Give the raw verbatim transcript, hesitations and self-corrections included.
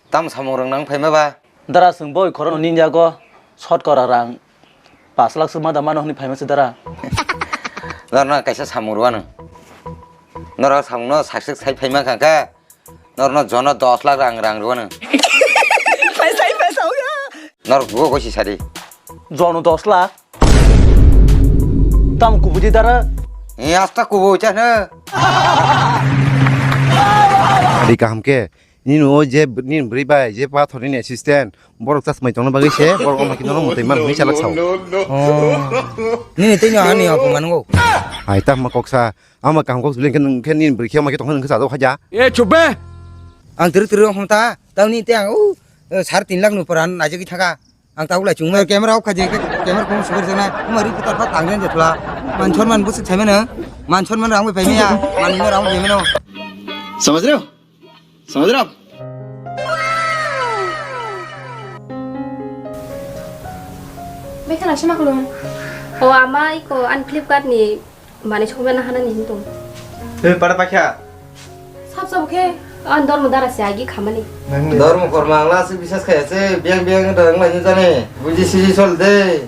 Tam samung rang nang phaima ba? Dara, chwng boi khorokno ninjago, short kora rang pas lakh swk ma da mano hwnwi phaima se dara. Norno kaisa samung rwano. Norok samungno sakswk sai phaima kha kha. Norno jono dos lakh rang, rang rwano. Paisa, paisa, uya. Norok go go si sadi. Jono dos lakh? Tam kubudi dara? Eh, asta kubu cha na. Adi kaham ke? Nini o je nini bwrwi bai je pathor nini assistant, borok chasmai tongna bagwi se borok wngma khe nono mwtai man hwnwi salak sao. Oh. Nini tei no ani apo mango. Ai ta ma koksa, ama kaham kok sulen khe nini bwrwi khe ma khe tongkha nini khe sajak haja. E chup be. Ang tiri tiri wng ta, tau ni te ang u sar tin lakh no poran najagwi thaka. Ang tabuk lai chwngmai camera off khaje, camera kong sugar jana, ma ri putar pha tang jan jatla. Man chon man busuk chaimano, man chon man rang bai paimaya, man ino rang bai mano. Samajh rahe ho? Samajh rahe ho? Bai khana sima khulum. O ama iko an Flipkart ni Mane sokmana hana ni hintung. He, para pakha. Sab sab khe, an dormo dara se agi khamani. Dormo korma angla se bisas khaya se, biang biang da angla ni jani. Buji siji sol de.